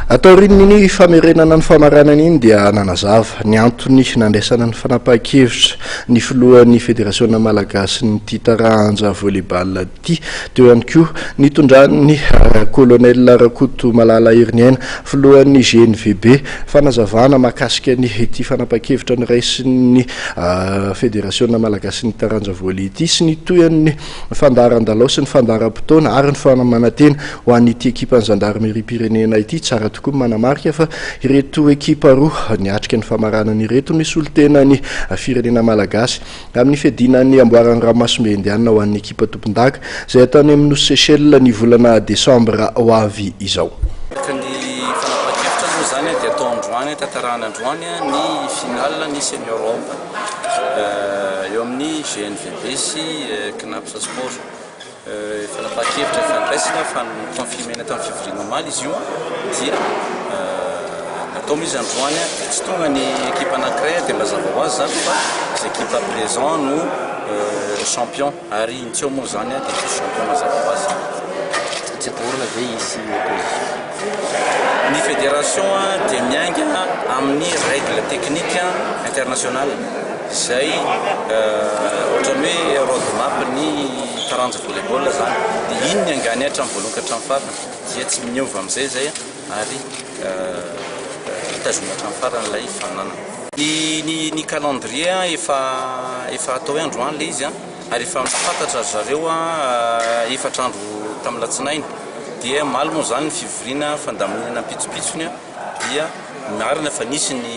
Taorian'iny famerenana ny famaranana iny dia nanazava ny antony nandraisana ny fanapahan-kevitra ny filohan'ny Federasiona malagasin'ity taranja volley-ball ity. Teo ihany koa nitondran'ny Colonel Rakotomalala Heriniaina, filohan'ny GNVB, fanazavana mahakasika ny ity fanapahan-kevitra noraisin'ny Federasiona malagasin'ny taranja volley ity sy ny tohin'ny fandaharan-dalao sy ny fandaharam-potoana ary ny fanamanantena Ho an'ity ekipan'ny zandarimeriam-pirenena ity, tsara tokoa ny manamarika fa ireto ekipa roa niatrika ny famaranana ireto no hisolo-tena ny firenena malagasy amin'ny fiadiana ny amboaran'ny ranomasimbe Indiana ho an'ny ekipa tompondaka izay hatao any amin'ny nosy Seychelles ny volana desambra ho avy izao. Araka ny fanapahan-kevitra aloha izany dia atao androany, tanterahina androany ny finale ny senior open eo amin'ny GNVB sy Cnaps Sport. Fanapahan-kevitra efa noraisina fa no-confirmer-na tamin'ny fivoriana omaly izy io dia natao moa izy androany dia tsy tonga ny ekipa anankiray dia mazava ho azy izany fa izay ekipa présent no champion ary ny tsy eo moa izany dia tsy champion mazava ho azy. Tsy atahorana ve hisy opposition? Ny fédération dia miainga amin'ny règle technique internationale izay ohatran'ny hoe road map ny taranja volley-ball zany dia iny ny angany hatramin'ny voalohany ka hatramin'ny farany dia tsy miova amin'izay izay ary tazomina hatramin'ny farany ilay fananana. Ny ny ny calendrier efa efa atao hoe androany ilay izy ary efa fantatra ry zareo efatra andro tamin'ny latsinainy dia omaly moa izany ny fivoriana fandaminana pitsopitsony dia marina fa nisy ny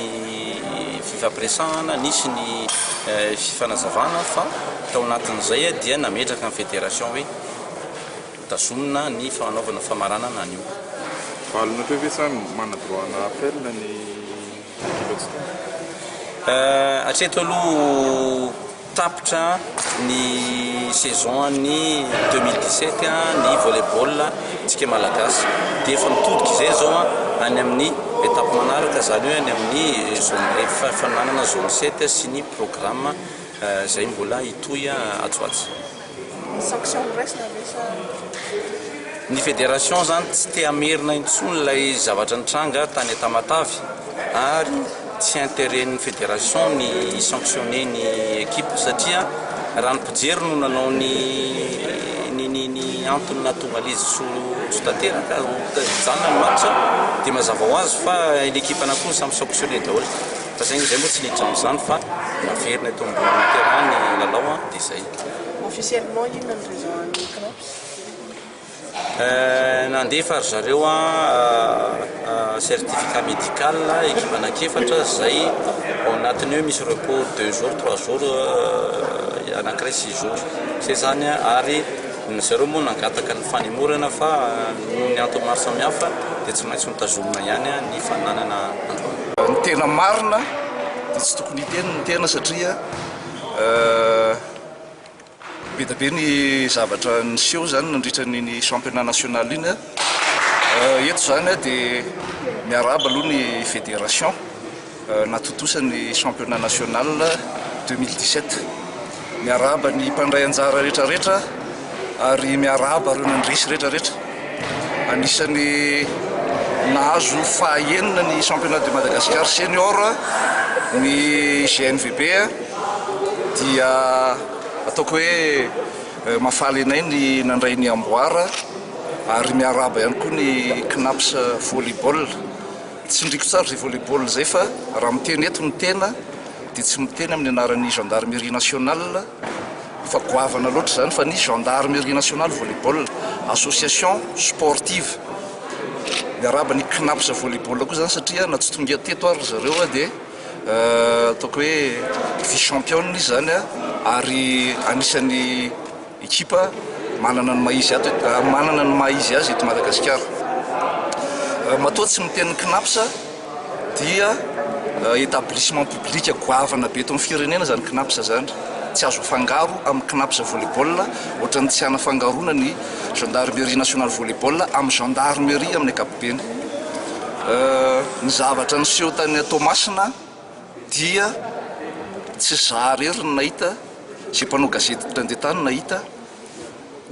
fifampiresahana, nisy ny fifanazavana fa tao anatin'izay dia nametraka ny fédération hoe tazomina ny fanaovana famaranana an'io. Valiny hatreo ve sa mana droit ana appel ny ekipa tsy tonga? Hatreto aloha Tapitra ny saison an'ny 2017 ny volley-ball tsika malagasy dia efa mitodika izay izao any amin'ny étape manaraka izany hoe any amin'ny zone fifaninanana zone 7 sy ny programme izay mbola hitohy atsy ho atsy. Misy sanction ho raisina ve sa? Ny fédération izany tsy te hamerina intsony ilay zavatra nitranga tany Tamatave ary tsy intérêt-n'ny fédération ny hi-sanctionner ny équipe satria raha ny mpijery no nanao ny ny ny ny antony nahatonga an'izy tsy ho tsy ho tanteraka, ho hijanona ny match dia mazava ho azy fa ny équipe anankiroa samy sanctionner daholo fa saingy izay moa tsy niditra amin'izany fa naverina eto ambony terrain ny lalao dia izay. Officiellement inona ny raison an'ny Cnaps? Nandefa ry zareo certificat médical ekipa anankiefatra izay ao anatin'ny hoe misy repos deux jours, trois jours, anankiray six jours. Izay izany ary ny zareo moa nangataka ny fanemorana fa noho ny antony maro samihafa dia tsy maintsy notazomina ihany ny fananana androany. Ny tena marina dia tsy tokony hiteny ny tena satria Be dia be ny zavatra niseho izany nandritra an'iny championnat national iny. Eto izany dia miarahaba aloha ny fédération nahatontosa ny championnat national 2017. Miarahaba ny mpandray anjara rehetra rehetra ary miarahaba ireo nandresy rehetra rehetra. Anisan'ny nahazo fahaenina ny championnat de Madagascar senior ny GNVB dia ataoko hoe mahafaly anay ny nandray ny amboara ary miarahaba ihany koa ny Cnaps volley-ball. Tsindriko tsara izay volley-ball izay fa raha miteny eto ny tena dia tsy miteny amin'ny anaran'ny gendarmerie nationale fa goavana loatra izany fa ny gendarmerie nationale volley-ball, association sportive. Miarahaba ny Cnaps volley-ball koa izany satria na tsy tonga teto ary ry zareo dia ataoko hoe vice championne izy izany ary anisan'ny ekipa manana ny maha izy ato manana ny maha izy azy eto Madagasikara. Matoa tsy miteny Cnaps dia établissement public goavana be eto amin'ny firenena izany Cnaps izany. Tsy azo afangaro amin'ny Cnaps volley-ball, ohatran'ny tsy hanafangaroana ny Gendarmerie nationale volley-ball amin'ny gendarmerie amin'ny ankapobeny. Ny zavatra niseho tany Toamasina dia tsy za irery no nahita, izay mpanao gazety nandeha tany nahita,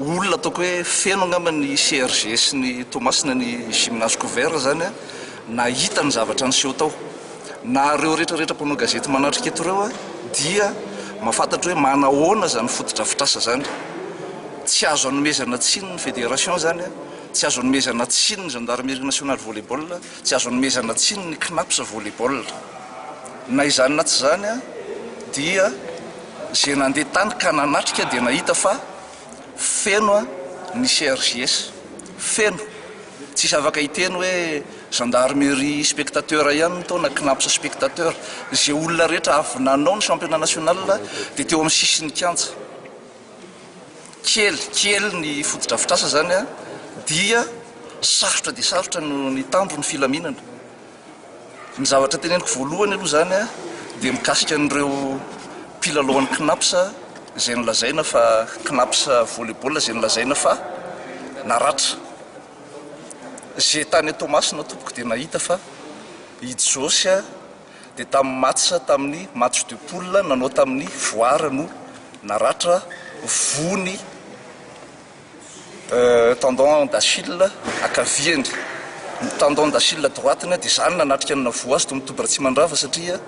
olona ataoko hoe feno angamba ny CRG sy ny Toamasina, ny gymnase couvert izany an. nahita ny zavatra niseho tao. Na ireo rehetra rehetra mpanao gazety manatrika eto ireo dia mahafantatra hoe manahoana izany fotodrafitrasa izany. Tsy azo anomezana tsiny ny fédération izany, tsy azo anomezana tsiny ny gendarmerie nationale volley-ball, tsy azo anomezana tsiny ny Cnaps volley-ball. Na izany na tsy izany dia izay nandeha tany ka nanatrika dia nahita fa feno ny CRJS. Feno. Tsisy afaka hiteny hoe gendarmerie spectateur ihany no tao na Cnaps spectateur. Izay olona rehetra avy nanao ny championnat national dia teo amin'ny sisin'ny kianja. Kely, kely ny fotodrafitrasa izany dia sarotra dia sarotra no nitandro ny filaminana. Ny zavatra teneniko voalohany aloha izany dia mikasika an'ireo mpilalao an'ny Cnaps izay nolazaina fa Cnaps volley-ball izay nolazaina fa naratra. Izay tany Toamasina tompoko dia nahita fa i Josy dia tamin'ny match tamin'ny match de poule nanao tamin'ny Voara no naratra voa ny Tendon d'Achille ankaviany, ny tendon d'Achille droite-ny dia izany nanatrika ny navoa azy tao amin'ny Toby Ratsimandrava satria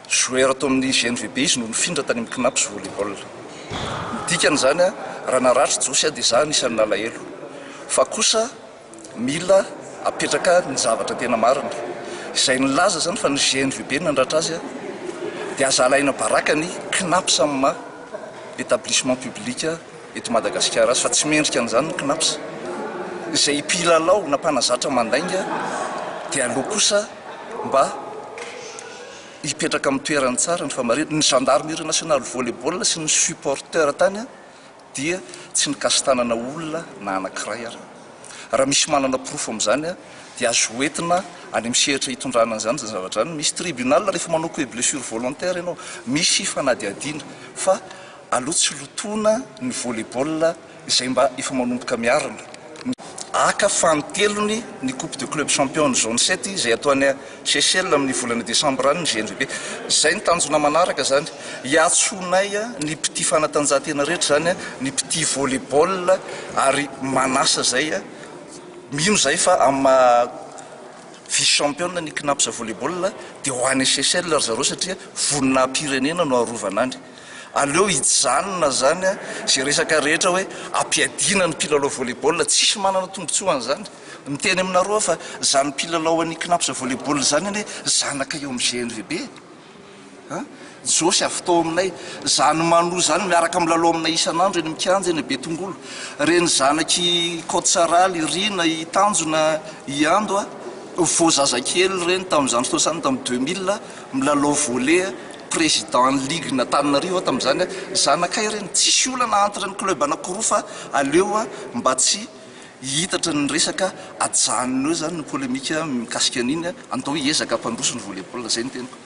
joueur tao amin'ny GNVB izy no nifindra tany amin'ny Cnaps volley-ball. Ny dikan'izany raha naratra Josy dia izaho anisan'ny nalahelo. Fa kosa Mila apetraka ny zavatra tena marina. Izay nilaza izany fa ny GNVB no nandratra azy dia aza alaina baraka ny Cnaps amin'ny maha établissement public eto Madagasikara azy fa tsy mendrika an'izany ny Cnaps. Izay mpilalao na mpanazatra mandainga dia aleo kosa mba hipetraka amin'ny toerany tsara ny fahamarinana. Ny gendarmerie nationale volley-ball sy ny supporteurs tany dia tsy nikasi-tanana olona na anankiray ary. Raha misy manana porofo amin'izany dia azo hoentina any amin'ny sehatra hitondrana an'izany izany zavatra izany. Misy tribunal rehefa manao coup et blessure volontaire ianao, misy fanadihadiana fa aleo tsy lotoina ny volley-ball izay mba efa manomboka miarina. Haka fanintelony ny coupe de club champion ny zone sept izay atao any Seychelles amin'ny volana desambra any ny GNVB. Izay ny tanjona manaraka izany. Hiantsoanay ny mpitia fanatanjahantena rehetra izany, ny mpitia volley ball ary manasa izay. Mino izahay fa amin'ny maha vice championne ny Cnaps volley ball dia ho any Seychelles ry zareo satria voninahim-pirenena no arovana any. Aleo hijanona zany izay resaka rehetra hoe ampiadiana ny mpilalao volley ball, tsisy manana tombotsoa an'izany. Miteny aminareo aho fa zany mpilalao an'ny Cnaps volley ball zany anie zanaka eo amin'ny GNVB e! A! Josy avy tao aminay, zany Manu zany miaraka milalao aminay isan'andro eny amin'ny kianja eny Betongolo. Reny zanak'i Coach Raly, Rina, i Tanjona, i Ando a, vao zazakely ireny tamin'izany fotoana izany tamin'ny 2000, milalao volley. Président ny ligue n'Antananarivo aho tamin'izany, zanakay ireny, tsisy olana entre ny club anakiroa fa aleo mba tsy hihitatra ny resaka, ajanona eo izany ny polémique mikasika an'iny, andao hiezaka hampandroso ny volley ball, izay no teniko.